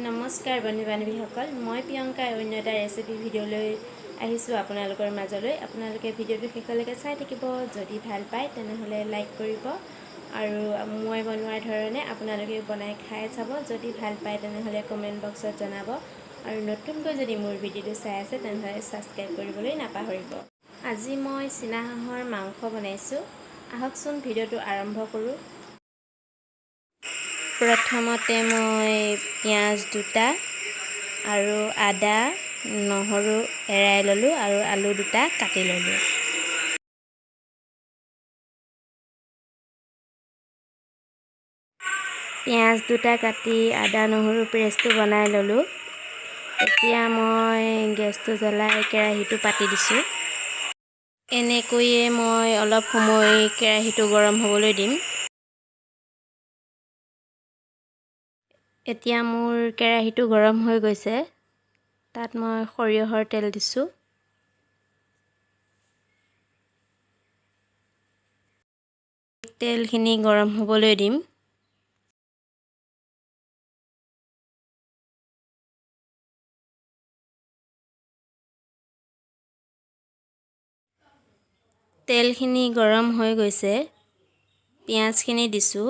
নমস্কাৰ বন্ধু বান্ধৱীসকল, মই প্ৰিয়ংকাই অন্য এটা ৰেচিপি ভিডিঅ'লৈ আহিছোঁ আপোনালোকৰ মাজলৈ। আপোনালোকে ভিডিঅ'টো শেষলৈকে চাই থাকিব। যদি ভাল পায়, তেনেহ'লে লাইক কৰিব আৰু মই বনোৱাৰ ধৰণে আপোনালোকে বনাই খাই চাব। যদি ভাল পায়, তেনেহ'লে কমেণ্ট বক্সত জনাব আৰু নতুনকৈ যদি মোৰ ভিডিঅ'টো চাই আছে, তেনেহ'লে ছাবস্ক্ৰাইব কৰিবলৈ নাপাহৰিব। আজি মই চীনা হাঁহৰ মাংস বনাইছোঁ। আহকচোন, ভিডিঅ'টো আৰম্ভ কৰোঁ। প্ৰথমতে মই পিঁয়াজ দুটা আৰু আদা নহৰু এৰাই ল'লোঁ আৰু আলু দুটা কাটি ল'লোঁ। পিঁয়াজ দুটা কাটি আদা নহৰু পেষ্টটো বনাই ল'লোঁ। এতিয়া মই গেছটো জ্বলাই কেৰাহীটো পাতি দিছোঁ। এনেকৈয়ে মই অলপ সময় কেৰাহীটো গৰম হ'বলৈ দিম। এতিয়া মোৰ কেৰাহীটো গৰম হৈ গৈছে। তাত মই সৰিয়হৰ তেল দিছোঁ। তেলখিনি গৰম হ'বলৈ দিম। তেলখিনি গৰম হৈ গৈছে। পিঁয়াজখিনি দিছোঁ।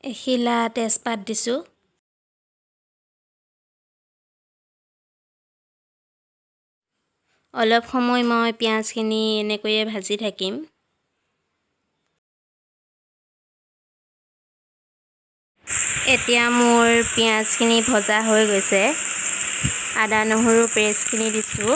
এখিলা তেজপাত দিছোঁ। অলপ সময় মই পিঁয়াজখিনি এনেকৈয়ে ভাজি থাকিম। এতিয়া মোৰ পিঁয়াজখিনি ভজা হৈ গৈছে। আদা নহৰু পেষ্টখিনি দিছোঁ।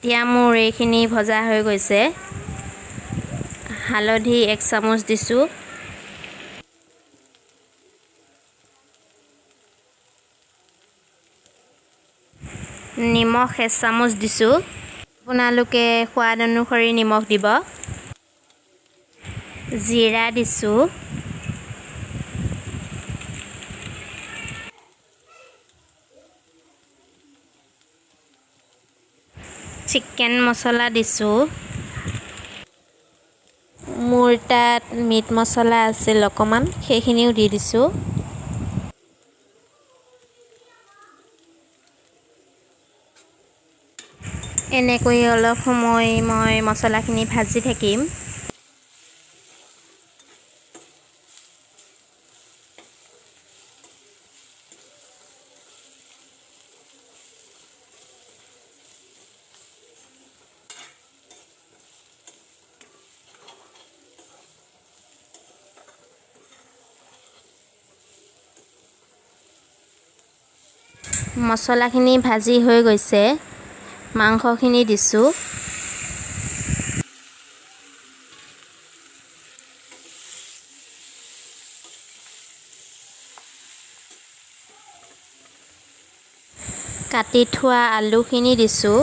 এতিয়া মোৰ এইখিনি ভজা হৈ গৈছে। হালধি 1 চামুচ দিছোঁ। নিমখ এচামুচ দিছোঁ। আপোনালোকে সোৱাদ অনুসৰি নিমখ দিব। জিৰা দিছোঁ। চিকেন মছলা দিছোঁ। মোৰ তাত মিট মছলা আছিল অকণমান, সেইখিনিও দি দিছোঁ। এনেকৈ অলপ সময় মই মছলাখিনি ভাজি থাকিম। মছলাখিনি ভাজি হৈ গৈছে। মাংসখিনি দিছোঁ। কাটি থোৱা আলুখিনি দিছোঁ।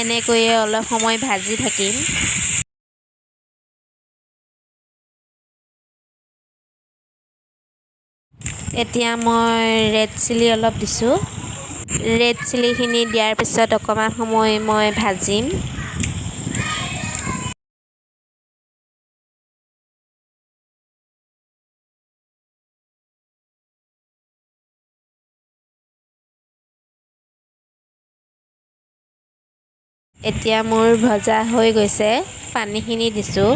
এনেকৈয়ে অলপ সময় ভাজি থাকিম। এতিয়া মই ৰেড চিলি অলপ দিছোঁ। ৰেড চিলিখিনি দিয়াৰ পিছত অকণমান সময় মই ভাজিম। এতিয়া মোৰ ভজা হৈ গৈছে। পানীখিনি দিছোঁ।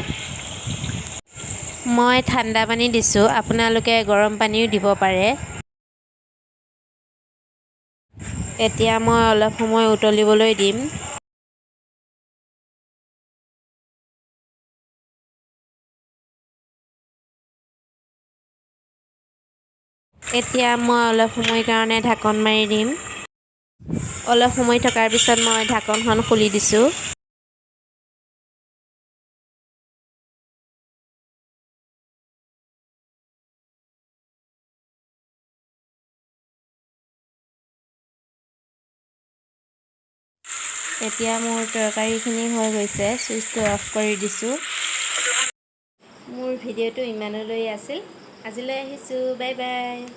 মই ঠাণ্ডা পানী দিছোঁ, আপোনালোকে গৰম পানীও দিব পাৰে। এতিয়া মই অলপ সময় উতলিবলৈ দিম। এতিয়া মই অলপ সময় কাৰণে ঢাকন মাৰি দিম। অলপ সময় থকাৰ পিছত মই ঢাকনখন খুলি দিছোঁ। এতিয়া মোৰ তৰকাৰীখিনি হৈ গৈছে। চুইচটো অফ কৰি দিছোঁ। মোৰ ভিডিঅ'টো ইমানলৈ আছিল। আজিলৈ আহিছোঁ, বাই বাই।